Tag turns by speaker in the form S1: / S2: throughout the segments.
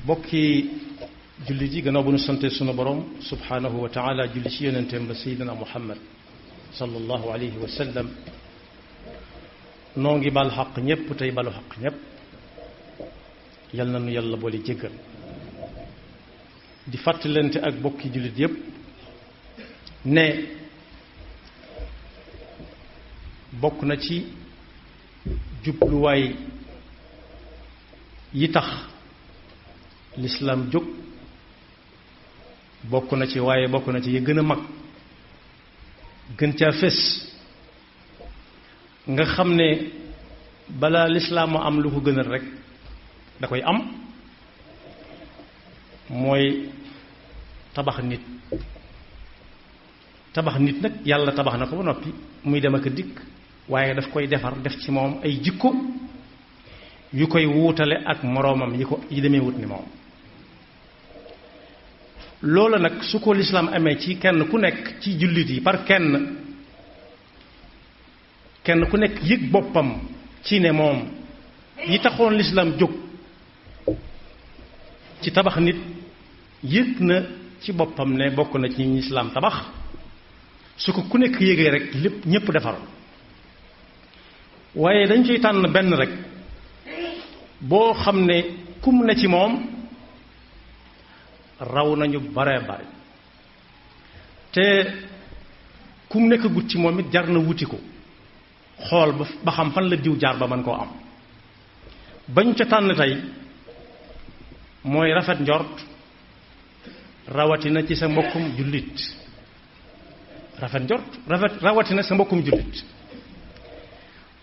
S1: bokki jullit yi gannaaw bu nu sante sunu borom subhanahu wa taala julli ci yonenteem ba seydina muhammad sallallahu alayhi wa sallam noo ngi bal xaq ñépp tey balu xaq ñépp yal na nu yàlla boole jéggal di fàttalante ak bokki jullit yépp ne bokk na ci jubluwaay yi tax lislaam jóg bokk na ci waaye bokk na ci yi gën a mag gën caa fés nga xam ne balaa lislaam a am lu ko gënal rek da koy am mooy tabax nit nag yàlla tabax na ko ba noppi muy dem ak a dikk waaye daf koy defar def ci moom ay jikko yu koy wuutale ak moroomam yi demee wut ni moom loola nag su ko lislaam amee ci kenn ku nekk ci jullit yi par kenn ku nekk yëg boppam ci ne moom yi taxoon lislaam jóg ci tabax nit yëg na ci boppam ne bokk na ci lislaam tabax su ko ku nekk yëgee rek lépp ñépp defar waaye dañ ciy tànn benn rek boo xam ne kum ne ci moom raw nañu bare bare te kum nekk gut ci moom it jar na wuti ko xool ba xam fan la diw jaar ba mën koo am bañ ca tànn tey mooy rafet njort rawatina ci sa mbokkum jullit rafet njort rawatina sa mbokkum jullit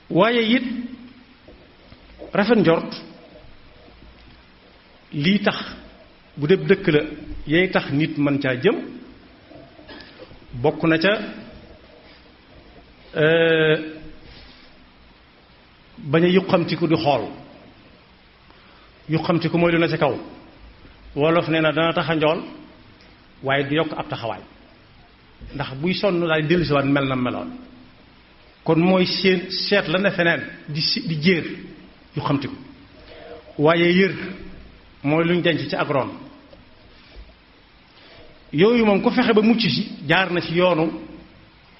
S1: waaye it rafet njort lii tax bu dee dëkk la yay tax nit mën caa jëm bokk na ca bañ a yuqamtiku di xool yuqamtiku mooy lu na ci kaw wolof nee na dana tax a njool waaye du yokk ab taxawaay ndax buy sonn daal di dellusiwaat mel na meloon kon mooy seet la ne feneen di jéer yuqamtiku waaye yër mooy luñ denc ci ak ron yooyu moom ku fexe ba mucc ci jaar na ci yoonu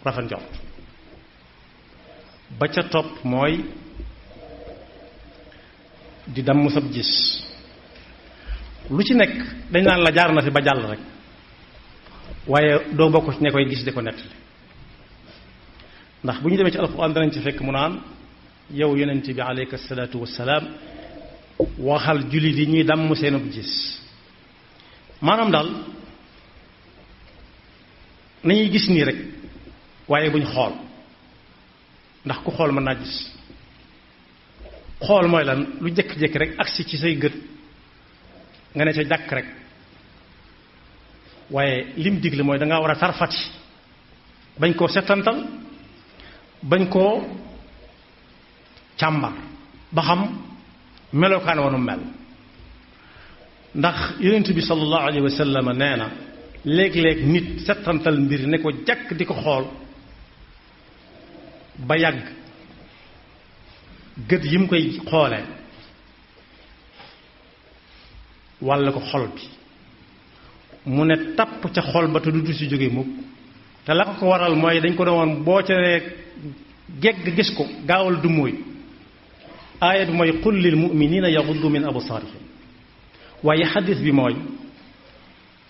S1: rafet njort ba ca topp mooy di damm sab gis lu ci nekk dañ naan la jaar na fi ba jàll rek waaye doo bokk ci ne koy gis di ko nettali ndax bu ñu demee ci alxuraan danañ ci fekk mu naan yow yonent bi aleyka salaatu wassalaam waxal jullit yi ñuy damm seenub gis maanaam daal nañuy gis nii rek waaye buñ xool ndax ku xool mën naa gis xool mooy lan lu jékki-jékki rek agsi ci say gët nga ne ca jàkk rek waaye lim digle mooy dangaa war a tarfati bañ koo setantal bañ koo càmbar ba xam melokaan wanu mel ndax yonent bi sallallahu alayhi wa sallam nee na léeg-léeg nit setantal mbir ne ko jàkk di ko xool ba yàgg gët yi mu koy xoolee walla ko xol bi mu ne tàpp ca xol ba te du si jóge mukk te la ko waral mooy dañ ko doon woon boo ca gegg gis ko gaawal du mooy aaya bi mooy qul lil mu'minina yaghuddu min absaarihim waaye xadis bi mooy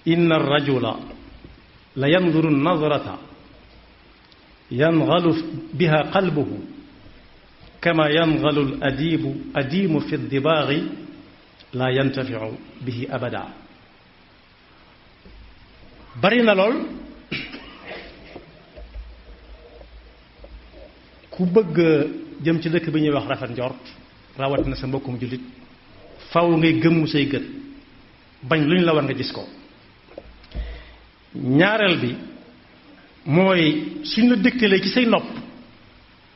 S1: inna ar-rajula la yanzuru an-nazrata yangalu biha qalbuhu kama yangalu al-adiimu fi ad-dibaaghi la yantafi'u bihi abada bari na lool ku bëgg jëm ci dëkk bi ñuy wax rafet njort rawatina sa mbokkum jullit faw ngay gëmmu say gët bañ lu ñu la war nga gis ko ñaareel bi mooy suñ la dégtalee ci say nopp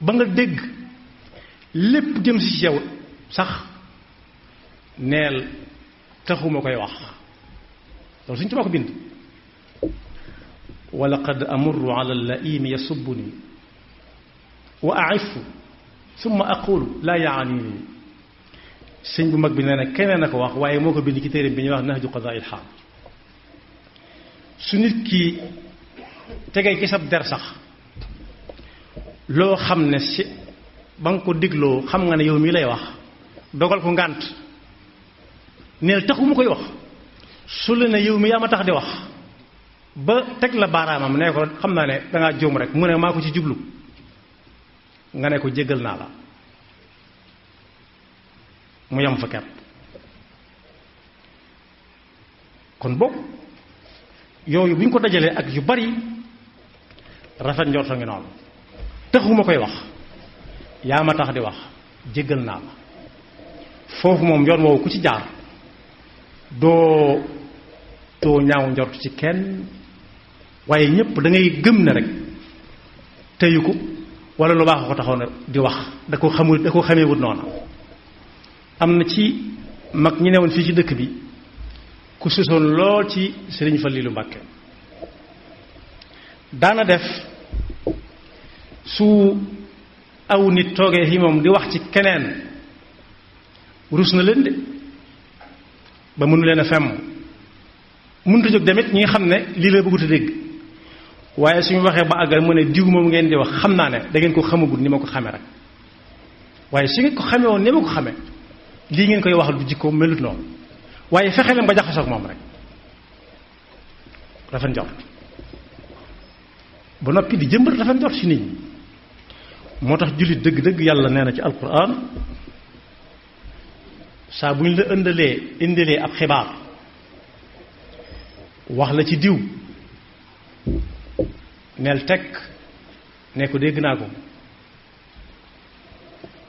S1: ba nga dégg lépp jëm si ci yow sax neel taxuma koy wax loolu suñ tubaab ko bind wa laqad amurru ala al-la'im yasubbuni wa a'ifu summa aqulu la yaanini sëñ bu mag bi nee na keneen a ko wax waaye moo ko bind ci téere bi ñuy wax Nahju Qadaa'il Haaj su nit ki tegee ci sab der sax loo xam ne si ba nga ko digloo xam nga ne yow mii lay wax dogal ko ngànt neel taxu mu koy wax su la ne yow mi yaa ma tax di wax ba teg la baaraamam ne ko xam naa ne dangaa jóom rek mu ne maa ko ci jublu nga ne ko jéggal naa la mu yam fa kepp kon boog yooyu bu ñu ko dajalee ak yu bari rafet njorto ngi noonu taxuma koy wax yaa ma tax di wax jéggal naa la foofu moom yoon woowu ku ci jaar doo ñaaw njort ci kenn waaye ñépp da ngay gëm ne rek teyu ko wala lu baax ko taxoon di wax da ko xamee wut noonu am na ci mag ñi newoon fii ci dëkk bi ku susoon lool ci Sëriñ Fallilu Mbàkke daana def su aw nit toogee fi moom di wax ci keneen rus na leen de ba mënu leen a femm mënut a jóg demit ñi nga xam ne lii la bëggut a dégg waaye suñu waxee ba àggal mu ne diw moom ngeen di wax xam naa ne da ngeen ko xamagul ni ma ko xamee rek waaye su ngeen ko xamee woon ni ma ko xamee lii ngeen koy waxal du jikko melut noonu waaye fexe leen ba jaxasoo ak moom rek rafet njort ba noppi di jëmbat rafet njort ci nit ñi moo tax jullit dëgg-dëgg yàlla nee na ci alquran saa bu ñu la indilee ab xibaar wax la ci diw neel teg ne ko dégg naa ko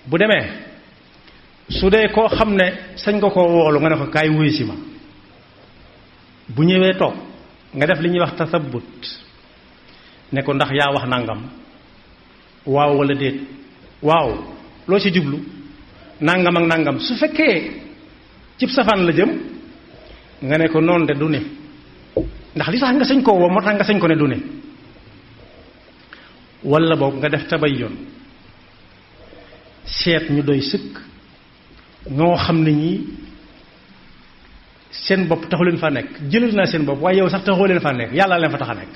S1: bu demee su dee koo xam ne sañ nga koo woolu nga ne ko kaay wuyu si ma bu ñëwee toog nga def li ñuy wax tasabbut ne ko ndax yaa wax nangam waaw wala déet waaw loo ci jublu nangam ak nangam su fekkee cib safaan la jëm nga ne ko noonu de du ne ndax li tax nga sañ koo woo moo tax nga sañ ko ne du ne wala boog nga def tabayyon seet ñu doy sëkk ñoo xam ne ñii seen bopp taxu leen fa nekk jëlal naa seen bopp waaye yow sax taxoo leen fa nekk yàlla leen fa tax a nekk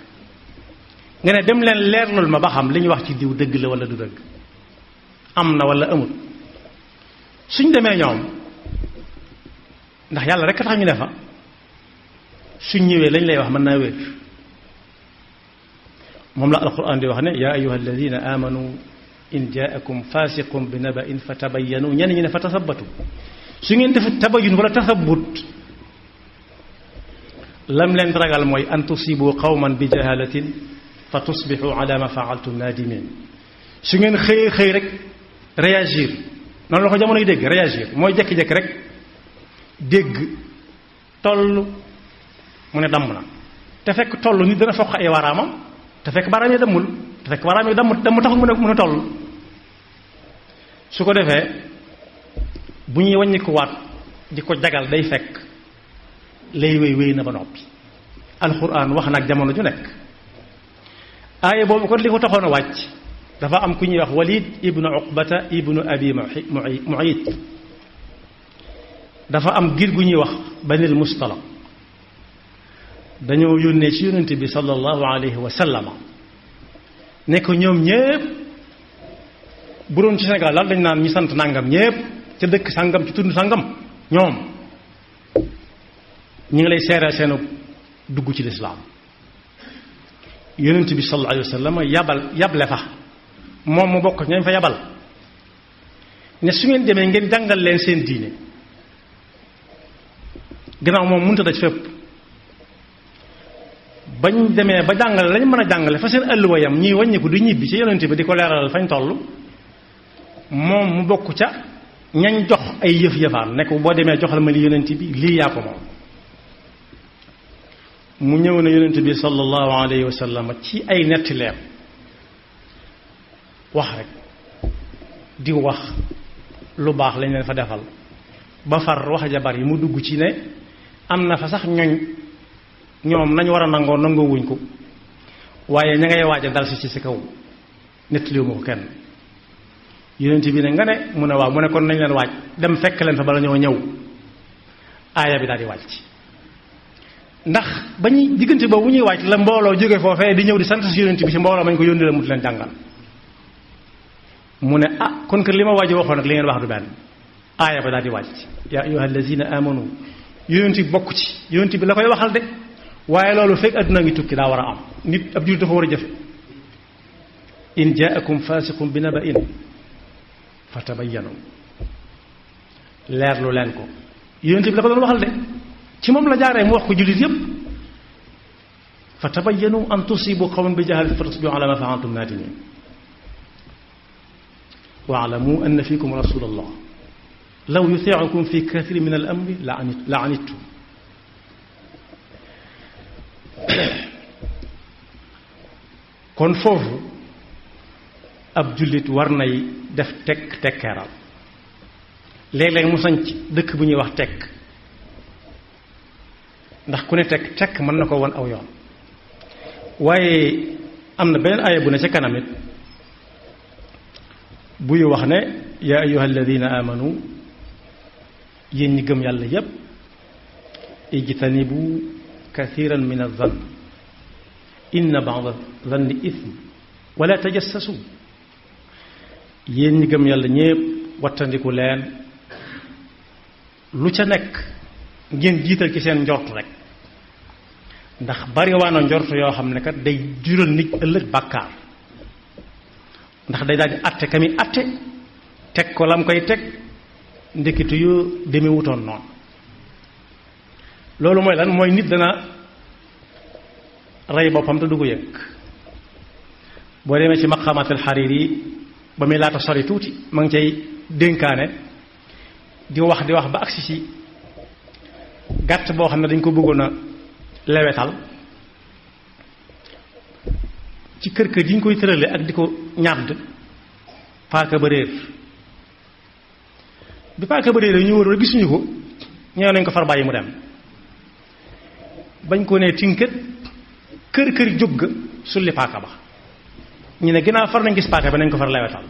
S1: nga ne dem leen leerlul ma ba xam li ñuy wax ci diw dëgg la wala du dëgg am na wala amul suñ demee ñoom ndax yàlla rek a tax ñu ne fa suñ ñëwee lañ lay wax mën naa wér moom la alquran di wax ne yaa ayuha alladina amanu in jaakum fasiqun bi naba'in fa tabayyanu ñenn ñi ne fa tasabbatu su ngeen def tabayyun wala tasabbut lam leen ragal mooy an tusibu qawman bi jahalatin fa tusbixu ala ma faaltum nadimin su ngeen xëy rek réagir noonu la ko jamonoy dégg réagir mooy jekki-jekki rek dégg toll mu ne damm na te fekk toll nit dana foq ay waraamam te fekk baaraam yi dammul te fekk baaraam yi damm taxul mu ne toll su ko defee bu ñuy wàññi ko waat di ko jagal day fekk lay wéy na ba noppi alxuraan wax na ak jamono ju nekk aaya boobu kon li ko taxoon a wàcc dafa am ku ñuy wax Walid ibnu Uqbata ibnu Abi Mu'ayt dafa am giir gu ñuy wax Banil Mustala dañoo yónnee ci yonent bi sallallahu alayhi wa sallam ne ko ñoom ñépp bu doon ci Sénégal daal dañ naan ñi sant nangam ñépp ca dëkk sàngam ci tund sàngam ñoom ñi ngi lay seereel seenu dugg ci lislaam yonent bi sallallahu alayhi wa sallam yable fa moom mu bokk ñañ fa yabal ne su ngeen demee ngeen jàngal leen seen diine gannaaw moom mënut a daj fépp bañ demee ba jàngale lañ mën a jàngale fa seen ëlluwayam ñuy wàññiku di ñibbi ci yonent bi di ko leeralal fañ toll moom mu bokk ca ñañ jox ay yëf-yëfaan ne ko boo demee joxal ma li yonent bi lii yaa ko moom mu ñëw na yonent bi sallallahu alayhi wa sallam ci ay netti leem wax rek di wax lu baax lañ leen fa defal ba far wax ja bari mu dugg ci ne am na fa sax ñoom nañ war a nangoo nangoo wuñ ko waaye ña ngay waaj a dal si ci kaw nettaliwu ma ko kenn yonent bi ne nga ne mu ne waaw mu ne kon nañ leen waaj dem fekk leen fa bala ñoo ñëw aaya bi daal di wàcc ndax ba ñuy diggante boobu ñuy wàcc la mbooloo jóge foofee di ñëw di sant si yonent bi si mbooloo mañ ko yónni la mu di leen jàngal mu ne kon que li ma waaj waxoon nag li ngeen wax du benn aaya ba daal di wàcc yaa ayyuha allazina amanu yonent bi bokk ci yonent bi la koy waxal de waaye loolu fekk adduna ngi tukki daa war a am nit ab jullit dafa war a jëfe in jaakum fasiqun bi naba'in fatabayyanu leerlu leen ko yonent bi la ko doon waxal de ci moom la jaaree mu wax ko jullit yépp fatabayyanu an tusibu qawman bi jahalatin fatusbihu ala ma fa'altum nadimin wa'lamu anna fikum rasulallah law yuti'ukum fi kathirin min al-amri la'anittum kon foofu ab jullit war nay def tekkeeral léeg-léeg mu sañc dëkk bu ñuy wax tekk ndax ku ne tekk mën na ko won aw yoon waaye am na beneen aaya bu ne ca kanam it buy wax ne yaa ayyuha alladina amanu yéen ñi gëm yàlla yépp ijtanibu kathiran min az-zann inna ba'da zanni ithm wala tajassasu yéen ñi gëm yàlla ñépp wattandiku leen lu ca nekk ngeen jiital ci seen njort rek ndax bari waana njort yoo xam ne kat day jural nit ëllëg bàkkaar ndax day daal di atte ka mi atte teg ko lam koy teg ndekkitu yoo demee wutoon noonu loolu mooy lan mooy nit dana rey boppam te du ko yëg boo demee ci maqamatul Hariri ba muy laata sori tuuti ma ngi cay dénkaane di wax ba agsi ci gàtt boo xam ne dañ ko bëggoon a lewetal ci kër gi ñu koy tërale ak di ko ñàdd paaka ba réer bi paaka ba réer ñu wër gisuñu ko ñëw nañ ko far bàyyi mu dem bañ ko nee tinket kër jóg ga sulli paaka ba ñu ne ginnaaw far nañ gis paaka ba nañ ko far lewetal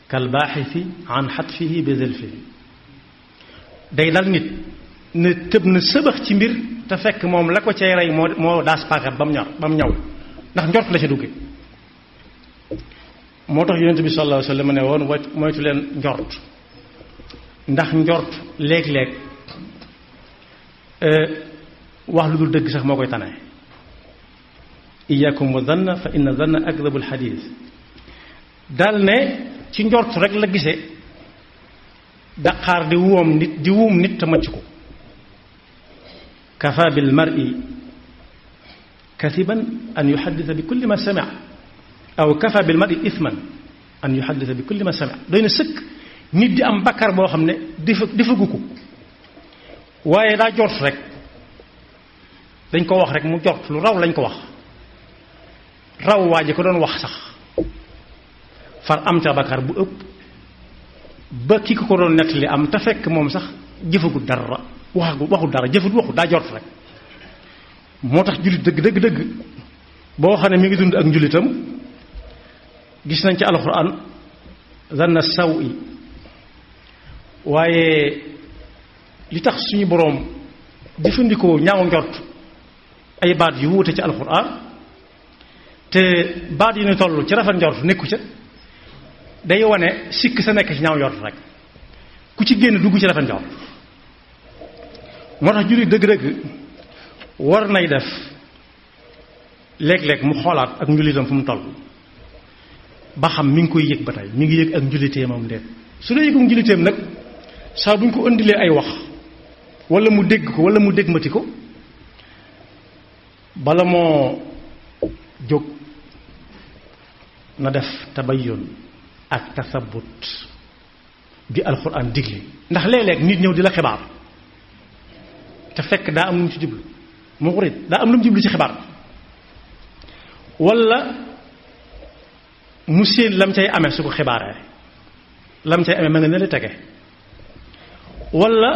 S1: kal baaxisi an xatfihi bi zilfihi day dal nit ne tëb na sëbax ci mbir te fekk moom la ko cay rey moo daas paaka ba mu ñaw ndax njort la ca dugge moo tax yonent bi sallallahu alayhi wasallam ne woon moytu leen njort ndax njort léeg-léeg wax lu dul dëgg sax moo koy tane iyyakum wa dhanna fa inna dhanna akdhabul hadith dal ne ci njort rek la gisee daqaar di wuum nit te macc ko kafa bil mar'i kasiban an yuhaddisa bi kulli ma sami'a aw kafa bil mar'i ithman an yuhaddisa bi kulli ma sami'a doy na sëkk nit di am bakkar boo xam ne defagu ko waaye daa jort rek dañ ko wax rek mu jort lu raw lañ ko wax raw waa ji ko doon wax sax far am ca bakkar bu ëpp ba ki ko doon nettali am te fekk moom sax jëfagu dara waxu dara waxu daa jort rek moo tax jullit dëgg boo xam ne mi ngi dund ak njullitam gis nañ ci alxuraan zanna sawi waaye li tax suñu boroom jëfandikoo ñaaw njort ay baat yu wuute ci alxuraan te baat yu ñu toll ci rafet njort nekku ca day wane sikk sa nekk ci ñaaw njort rek ku ci génn dugg ci rafet njort moo tax jullit dëgg war nay def léeg-léeg mu xoolaat ak njullitam fu mu toll ba xam mi ngi koy yëg ba tey mi ngi yëg ak njulliteemam déet su dee yëgu njulliteem nag saa bu ñu ko indilee ay wax wala mu dégg ko wala mu dégmati ko bala moo jóg na def tabayyun ak tasabut bi alxuraan digle ndax léeg-léeg nit ñëw di la xibaar te fekk daa am lu mu ci jublu muxrit daa am lu mu jublu ci xibaar wala mu séen lam cay amee su ko xibaaree lam cay amee ma nga ne la tege wala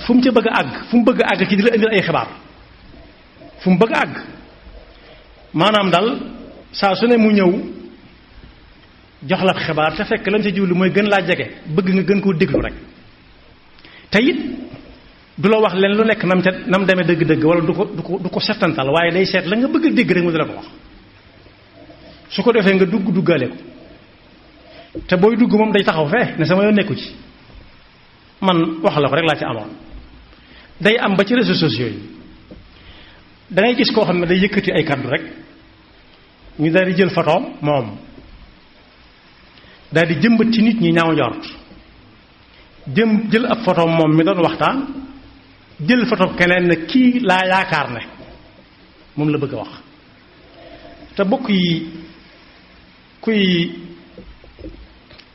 S1: fu mu ca bëgg a àgg fu mu bëgg a àgg ci di la indil ay xibaar fu mu bëgg a àgg maanaam daal saa su ne mu ñëw jox la xibaar te fekk lam ca jiwlu mooy gën laa jege bëgg nga gën koo déglu rek te it du la wax leen lu nekk nam demee dëgg-dëgg wala du ko settantal waaye day seet la nga bëgg a dégg rek mu di la ko wax su ko defee nga duggaale ko te booy dugg moom day taxaw fee ne sama yoon nekku ci man wax la ko rek laa ci amoon day am ba ci réseaux sociaux yi da ngay gis koo xam ne day yëkkati ay kaddu rek ñu daal di jël photoom moom daal di jëmbat ci nit ñi ñaaw njort jël ab photoom moom mi doon waxtaan jël photo keneen ne kii laa yaakaar ne moom la bëgg a wax te bokk yi kuy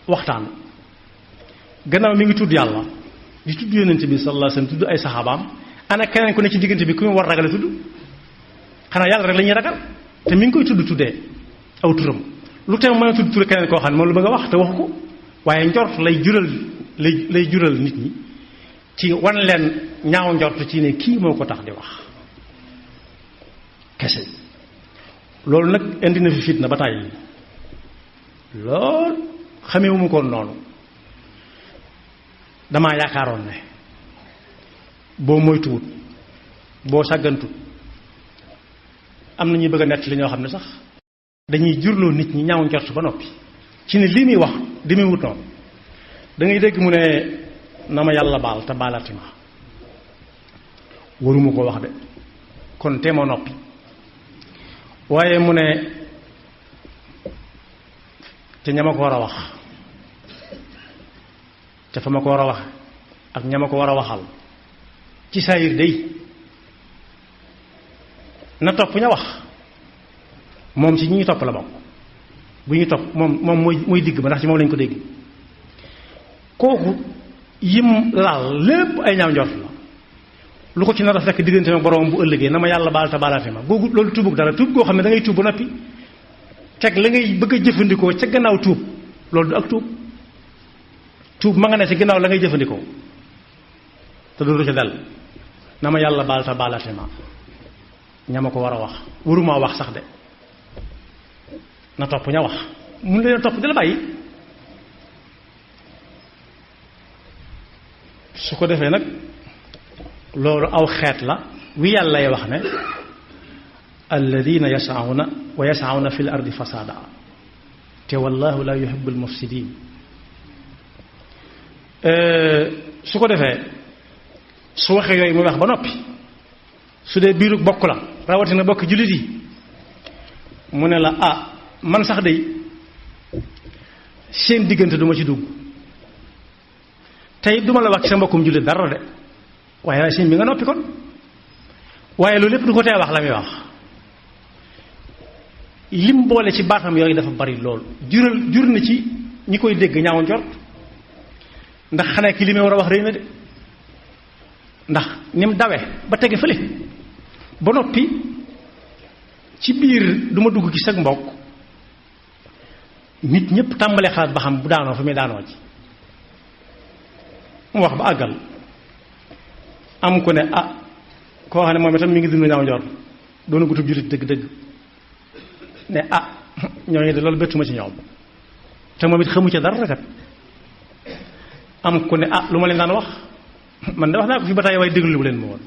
S1: waxtaan gannaaw mi ngi tudd yàlla di tudd yonent bi sallallahu alayhi wasallam tudd ay saxaabaam ana keneen ku ne ci diggante bi ku mu war ragal a tudd xanaa yàlla rek la ñuy ragal te mi ngi koy tuddee aw turam lu teew mën a tudd tur keneen koo xam ne moom lu bëgg a wax te waxu ko waaye njort lay jural nit ñi ci wan leen ñaaw njort ci ne kii moo ko tax di wax kese loolu nag indi na fi fitna ba tàyyi lool xamewuma ko noonu damaa yaakaaroon ne boo moytuwut boo sàggantut am na ñuy bëgg a nett li ñoo xam ne sax dañuy jurloo nit ñi ñaaw njort ba noppi ci ne lii muy wax di muy wut noonu da ngay dégg mu ne na ma yàlla baal te baalati ma waruma ko wax de kon te ma noppi waaye mu ne te ña ma ko war a wax te fa ma ko war a wax ak ña ma ko war a waxal ci saayir day na topp ña wax moom ci ñi ñu topp la bokk bu ñu topp moom mooy digg ba ndax ci moom lañu ko dégg kooku yim laal lépp ay ñaaw njort la lu ko ci nar a fekk diggante ma borom bu ëllëgee na ma yàlla baal te baalaate ma googu loolu tuubug dara tuub goo xam ne da ngay tuub ba noppi teg la ngay bëgg a jëfandikoo ca gannaaw tuub loolu du ak tuub ma nga ne ci gannaaw la ngay jëfandikoo te dootu ca dal na ma yàlla baal te baalaate ma ña ma ko war a wax waruma wax sax de na topp ña wax mun leen topp di la bàyyi su ko defee nag loolu aw xeet la wi yàllay wax ne alladina yas'awna wa yas'awna fil ardi fasada te wallahu la yuhibbul mufsidin su ko defee su waxee yooyu muy wax ba noppi su dee biiru bokk la rawatina bokk jullit yi mu ne la man sax de seen diggante duma ci dugg tey duma la wax ci sa mbokkum jullit dara de waaye sëñ bi nga noppi kon waaye loolu lépp du ko tee wax la muy wax lim boole ci baatam yooyu dafa bari lool jur na ci ñi koy dégg ñaaw njort ndax xanaa ki li may war a wax rëy na de ndax ni mu dawe ba tege fële ba noppi ci biir duma dugg ci sag mbokk nit ñëpp tàmbalee xalaat ba xam bu daanoo fa muy daanoo ci mu wax ba àggal am ku ne koo xam ne moom itam mi ngi dund ñaaw njort doona gutub julit dëgg-dëgg ne ñooñu de loolu bettuma ci ñoom te moom it xamu ca dara kat am ku ne lu ma leen daan wax man de wax naa ko fi ba tey waaye déglu bu leen ma woon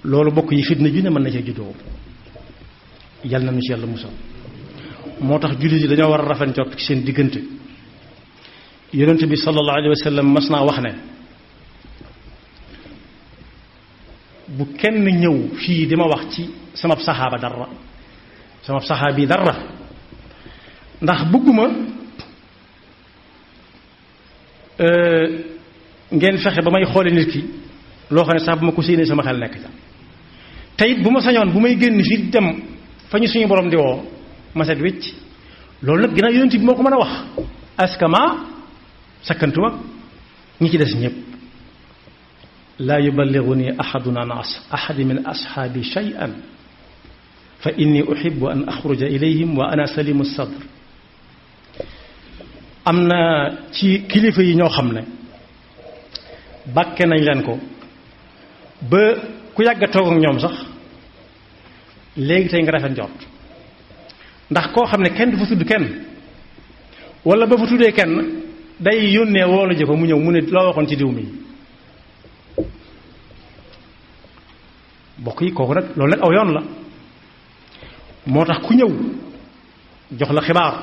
S1: loolu bokk yi fitna ju ne mën na cee juddoo yal na nu ci yàlla musal moo tax jullit yi dañoo war a rafet njort ci seen diggante yonent bi sallallahu alayhi wa sallam mas naa wax ne bu kenn ñëw fii di ma wax ci sama saxaaba dara sama saxaabi dara ndax bëgguma ngeen fexe ba may xoole nit ki loo xam ne sax bu ma ko séenee sama xel nekk ca te it bu ma sañoon bu may génn fii dem fa ñu suñu borom di woo ma set wécc loolu nag ginnaaw yonent bi moo ko mën a wax askama sakkantuma ñi ci des ñëpp laa yuballighuni ahadun an ahadi min ashaabi shay'an fa inni uhibbu an axruja ilayhim wa ana salimu sadr am na ci kilifa yi ñoo xam ne bàkke nañ leen ko ba ku yàgg a toog ak ñoom sax léegi tey nga rafet njort ndax koo xam ne kenn du fa tudd kenn wala ba fa tuddee kenn day yónnee woolu ji ko mu ñëw mu ne loo waxoon ci diw mi bokk yi kooku nag loolu nag aw yoon la moo tax ku ñëw jox la xibaar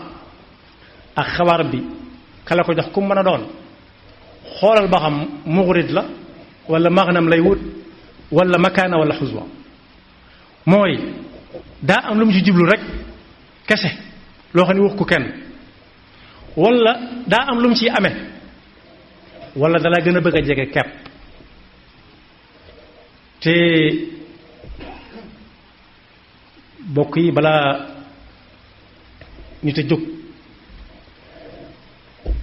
S1: ak xabaar bi kala ko jox ku mën a doon xoolal ba xam muxrit la wala maghnam lay wut wala makaana wala xuswa mooy daa am lu mu ci jublu rek kese loo xam ne wax ko kenn wala daa am lu mu ciy amee wala dalaa gën a bëgg a jege kepp te bokk yi balaa nit a jóg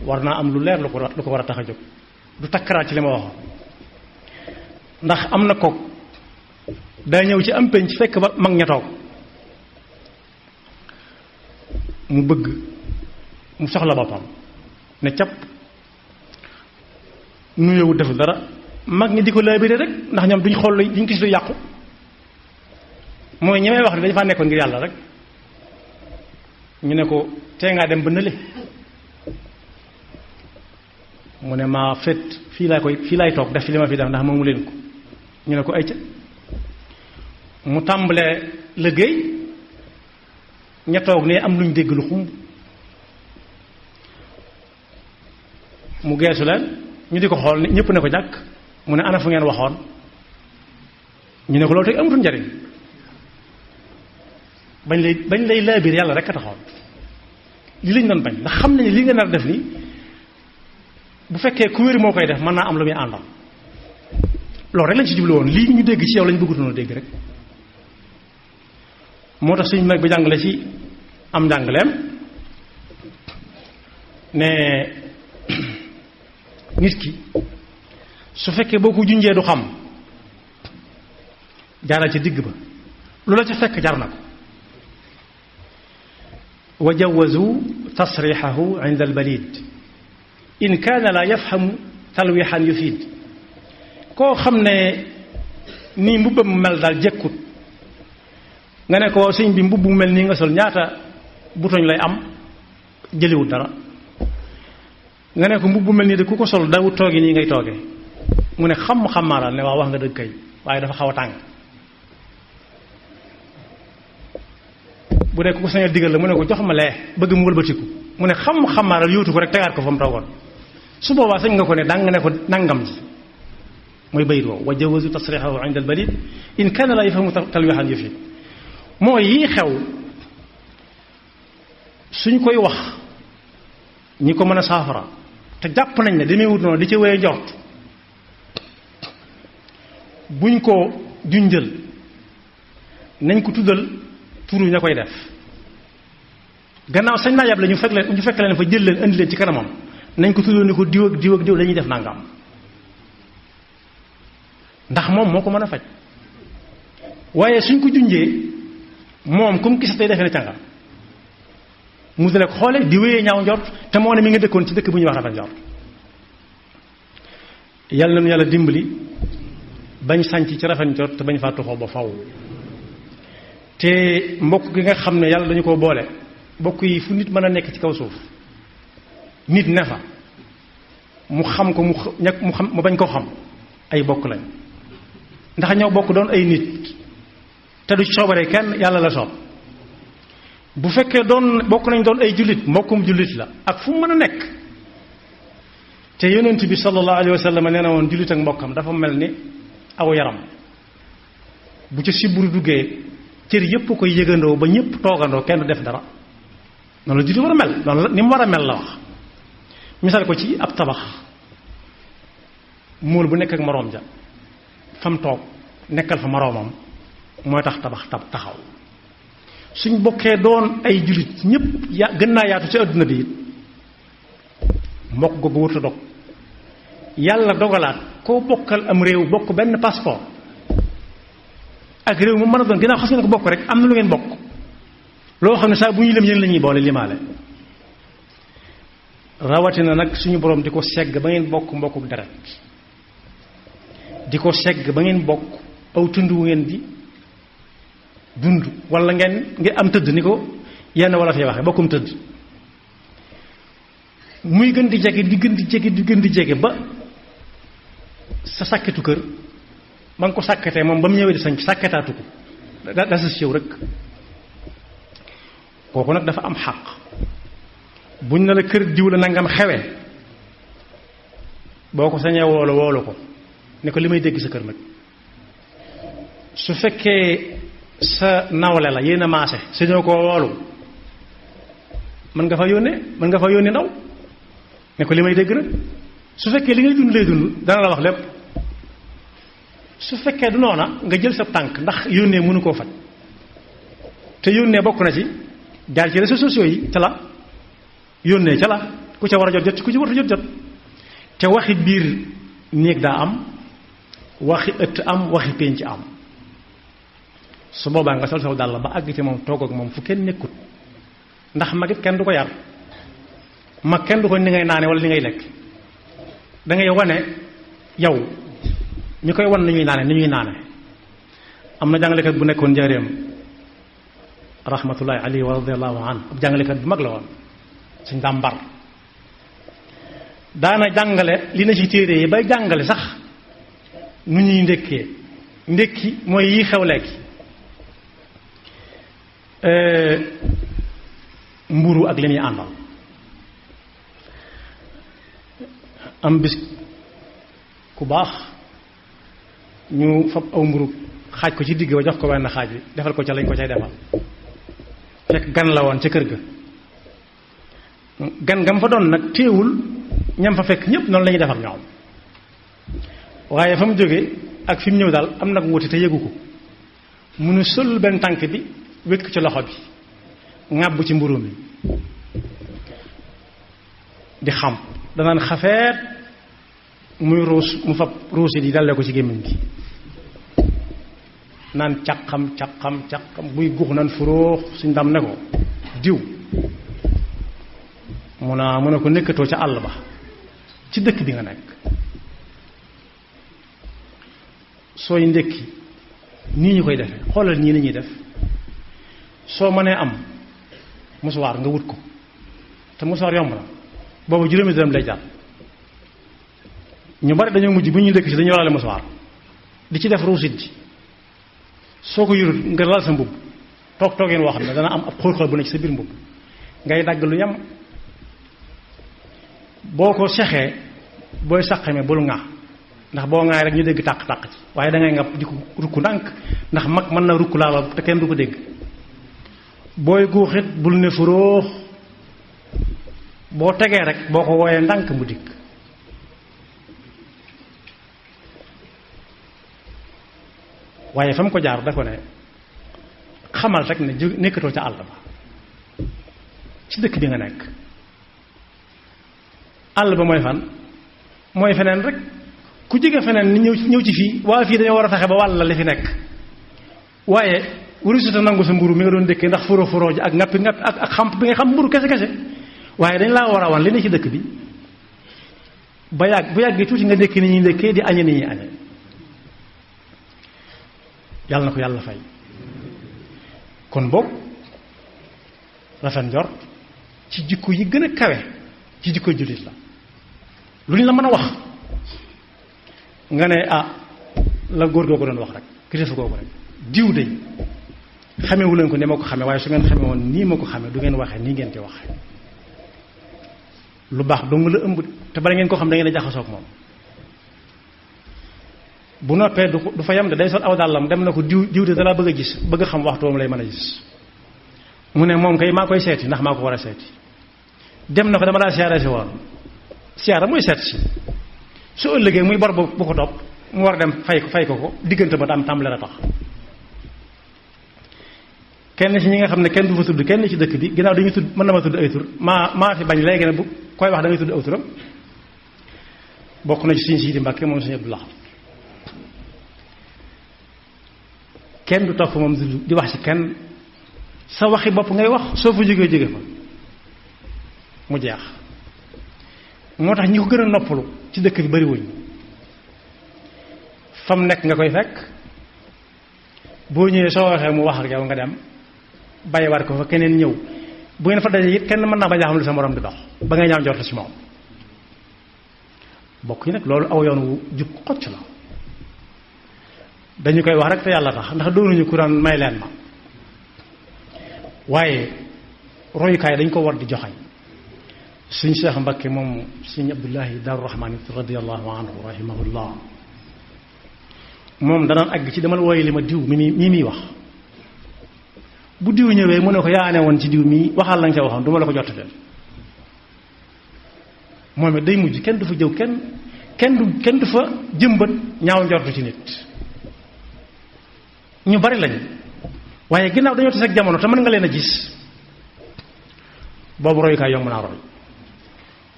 S1: war naa am lu leer lu ko war a tax a jóg du takkaraat ci li ma waxoon ndax am na kook daa ñëw ci am penc fekk ba mag ña toog mu bëgg mu soxla boppam ne cap nuyoo deful dara mag ñi di ko laabire rek ndax ñoom duñ xool duñ gis lu yàqu mooy ñi may wax ne dañu faa nekkoon ngir yàlla rek ñu ne ko tee ngaa dem ba nële mu ne maa fet fii laay toog def fi li ma fi def ndax moomu leen ko ñu ne ko ay ca mu tàmbalee liggéey ña toog ne am luñ dégg lu xumb mu geesu leen ñu di ko xool ñëpp ne ko jàkk mu ne ana fu ngeen waxoon ñu ne ko loolu tey amatul njariñ bañ lay laabiir yàlla rek a taxoon li lañ doon bañ ndax xam nañu li nga nar def nii bu fekkee ku wér moo koy def mën naa am lu muy àndal loolu rek lañ ci jublu woon lii ñu dégg ci yow lañ bëggutoon a dégg rek moo tax suñu mag bi jàngale ci am njàngaleem ne nit ki su fekkee boo ko junjee du xam jaaral ci digg ba lu la ci fekk jar na ko wa jawazu tasrixahu inda albalid in kaana la yafhamu talwixan yufid koo xam ne nii mbubbam mu mel daal jekkut nga ne ko sëñ bi mbubb mu mel nii nga sol ñaata butoñ lay am jëliwut dara nga ne ko mbubb mu mel nii de ku ko sol dawut toogi nii ngay tooge mu ne xam-xamaaral ne waaw wax nga dëgg kay waaye dafa xaw a tàng bu dee ku ko sañal digal la mu ne ko jox ma lee bëgg mu wëlbatiku mu ne xam-xamaaral yóotu ko rek tegaat ko fa mu toogoon su boobaa sañ nga ko ne dang nga ne ko nangam ji mooy bayit woowu wa jawazu tasrixahu inda albalid in kaana la yafhamu talwixan yufid mooy yii xew suñ koy wax ñi ko mën a saafara te jàpp nañ ne demee wut noonu di ci wéye njort buñ ko junjël nañ ko tuddal turu ña koy def gannaaw sañ naa yàb la ñu fekk leen fa jël leen indi leen ci kanamam nañ ko tuddal ni ko diw ak diw ak diw dañuy def nangam ndax moom moo ko mën a faj waaye suñ ko junjee moom comme gis tey defee na cànga mu dale ko xoole di wéyee ñaaw njort te moo ne mi nga dëkkoon ci dëkk bu ñuy wax rafet njort yàlla na nu yàlla dimbali bañ sànc ci rafet njort te bañ faa tuxoo ba faw te mbokk gi nga xam ne yàlla dañu ko boole mbokk yi fu nit mën a nekk ci kaw suuf nit ne fa mu xam ko mu bañ koo xam ay bokk lañ ndax ñoo bokk doon ay nit te du coobare kenn yàlla la soob bu fekkee doon bokk nañ doon ay jullit mbokkum jullit la ak fu mu mën a nekk te yonent bi sallallahu alayhi wa sallam nee na woon jullit ak mbokkam dafa mel ni aw yaram bu ca siburu duggee cër yépp koy yëgandoo ba ñëpp toogandoo kenn du def dara noonu la jullit war a mel noonu la ni mu war a mel la wax misaal ko ci ab tabax móol bu nekk ak moroom ja fam toog nekkal fa moroomam mooy tax tabax taxaw suñ bokkee doon ay jullit ñëpp gën naa yaatu ci adduna bi it mbokk googu wërta dog yàlla dogalaat koo bokkal am réew bokk benn passeport ak réew mu mën a doon ginnaaw xas ngeen ko bokk rek am na lu ngeen bokk loo xam ne saa bu ñuy lim yéen la ñuy boole limaale rawatina nag suñu borom di ko segg ba ngeen bokk mbokkuk deret di ko segg ba ngeen bokk aw tund wu ngeen di dund wala ngeen am tëdd ni ko yenn wala fay waxe bokkum tëdd muy gën di jege di gën di jege di gën di jege ba sa sàkketu kër ba nga ko sàkketee moom ba mu ñëwee di sañ sàkketaatu ko da sa siw rek kooku nag dafa am xàq buñ ne la kër diw la nangam xewee boo ko sañee woolu ko ne ko li may dégg sa kër nag su fekkee sa nawle la yéen a maase sañoo koo woolu mën nga fa yónnee ndaw ne ko li may dégg nag su fekkee li ngay dund lay dund dana la wax lépp su fekkee du noona nga jël sa tànk ndax yónnee mënu koo faj te yónnee bokk na ci jaar ci réseaux sociaux yi ca la yónnee ca la ku ca war a jot ku ci war a jot te waxi biir néeg daa am waxi ëtt am waxi pénc am su boobaa nga sol saw dàll ba àgg ci moom toog ak moom fu kenn nekkut ndax mag it kenn du ko yar mag kenn du ko ni ngay naane wala ni ngay lekk da ngay wane yow ñu koy wan ni ñuy naane am na jàngalekat bu nekkoon njaareem rahmatullahi alayhi wa radiyallahu anhu ab jàngalekat bu mag la woon suñ dàmbar daana jàngale li na ci téere yi bay jàngale sax nu ñuy ndékkee ndékki mooy yi xew lekki mburu ak li muy àndal am bis ku baax ñu fab aw mburu xaaj ko ci digg ba jox ko wenn xaaj bi defal ko ca lañ ko cay defal fekk gan la woon ca kër ga gan gam fa doon nag téewul ñam fa fekk ñépp noonu la ñuy def ak ñoom waaye fa mu jógee ak fi mu ñëw daal am nag wuti te yëgu ko mu nu sol benn tànk bi wékk ci loxo bi ŋàbb ci mburu mi di xam danaan xafeet muy ruus mu fab ruusi di dalle ko ci gémmiñ gi naan caqam buy guux naan furóox suñ dam ne ko diw mun a ko nekkatoo ca àll ba ci dëkk bi nga nekk sooy ndékki nii ñu koy defee xoolal ñii ni ñuy def soo mënee am musuwaar nga wut ko te musuwaar yomb na boobu juróomi dërëm lay jar ñu bari dañoo mujj bu ñu ndékki si dañu waraale musuwaar di ci def ruusit ji soo ko yurut nga lal sa mbubb toogeen woo xam ne dana am ab xóol-xóol bu ne ci sa biir mbubb ngay dagg lu yem boo ko sexee booy saqamee bul ŋaa ndax boo ŋaay rek ñu dégg tàq-tàq ci waaye dangay nga di ko rukk ndànk ndax mag mën na rukk laala te kenn du ko dégg booy guuxit bul ne furóox boo tegee rek boo ko wooyee ndànk mu dikk waaye fa mu ko jaar da ko ne xamal rek ne nekkatoo ca àll ba ci dëkk bi nga nekk àll ba mooy fan mooy feneen rek ku jóge feneen ni ñëw ci fii waa fii dañoo war a fexe ba wàll la li fi nekk waaye wurisuta nangu sa mburu mi nga doon dëkkee ndax furo ji ak ngappi ak xamp bi nga xam mburu kese waaye dañ laa war a wan li ne ci dëkk bi ba yàgg bu yàggee tuuti nga ndékki ni ñuy ndékkee di añe ni ñuy añe yàlla na ko yàlla fay kon boog rafet njort ci jikko yi gën a kawe ci jikko jullit la lu ñu la mën a wax nga ne la góor googu doon wax rek kilifa googu rek diw de xamewu leen ko ne ma ko xame waaye su ngeen xame woon nii ma ko xame du ngeen waxee nii ngeen di waxee lu baax dong la ëmb te bala ngeen ko xam da ngeen a jaxasoo ak moom bu noppee du fa yem de day sol aw dàllam dem na ko diw de dalaa bëgg a gis bëgg a xam waxtu moom lay mën a gis mu ne moom kay maa koy seeti ndax maa ko war a seeti dem na ko dama daa siyaare si woon siyaara mooy seet si su ëllëgee muy bor bu ko topp mu war a dem fay ko diggante ba am tàmbale la tax kenn ci ñi nga xam ne kenn du fa tudd kenn ci dëkk bi ginnaaw dañuy tudd mën na ma tudd ay tur maa fi bañ léegi ne bu koy wax da ngay tudd aw turam bokk na ci Sëriñ Sidi Mbàkke moom Sëriñ Abdou Lahad kenn du topp moom di wax ci kenn sa waxi bopp ngay wax soo fa jógee fa mu jeex moo tax ñi ko gën a noppalu ci dëkk bi bariwuñ fam nekk nga koy fekk boo ñëwee soo waxee mu wax ak yow nga dem bàyyi war ko fa keneen ñëw bu ngeen fa daje it kenn mën naa bañ a xam lu sa morom di dox ba ngay ñaaw njort ci moom bokk yi nag loolu aw yoon wu jub xocc la dañu koy wax rek te yàlla tax ndax doonuñu kuraan may leen ma waaye royukaay dañ ko war di joxañ suñ Cheikh Mbakke moom suñ Abdullahi Daaru Rahmaan radiyallahu anhu rahimahullah moom danaan àgg ci demal wooye li ma diw mi muy wax bu diw ñëwee mu ne ko yaa ne woon ci diw mii waxal lañ ca waxoon du ma la ko jot leen moom it day mujj kenn du fa jëw kenn du fa jëmbat ñaaw njortu ci nit ñu bari lañu waaye ginnaaw dañoo tas ak jamono te mën nga leen a gis boobu royukaay yomb naa roy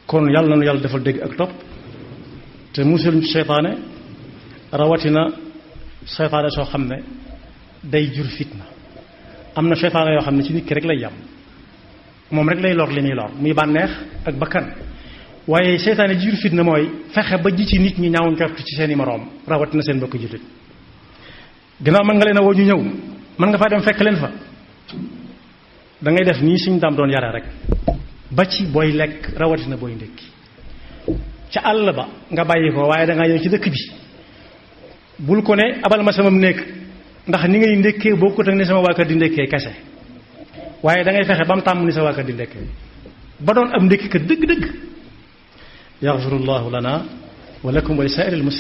S1: kon yàlla na yàlla defal dégg ak topp te musul seytaane rawatina seytaane soo xam ne day jur fitna am na seytaane yoo xam ne ci nit ki rek lay yam moom rek lay lor li muy lor muy bànneex ak bakkan waaye seytaane ji jur fitna mooy fexe ba ji ci nit ñi ñaaw njortu ci seeni moroom rawatina seen bokk jullit ginnaaw mën nga leen a woo ñu ñëw mën nga faa dem fekk leen fa da ngay def nii suñ daam doon yare rek ba ci booy lekk rawatina booy ndékki ca àll ba nga bàyyi ko waaye da ngaa ñëw ci dëkk bi bul ko ne abal ma sama néeg ndax ni ngay ndékkee bokkut ak ni sama waa kër di ndékkee kese waaye da ngay fexe ba mu tàmm ni sa waa kër di ndékkee ba doon am ndékki kat dëgg-dëgg yaxfirullahu lana wa lakum wa li saa'iril muslimin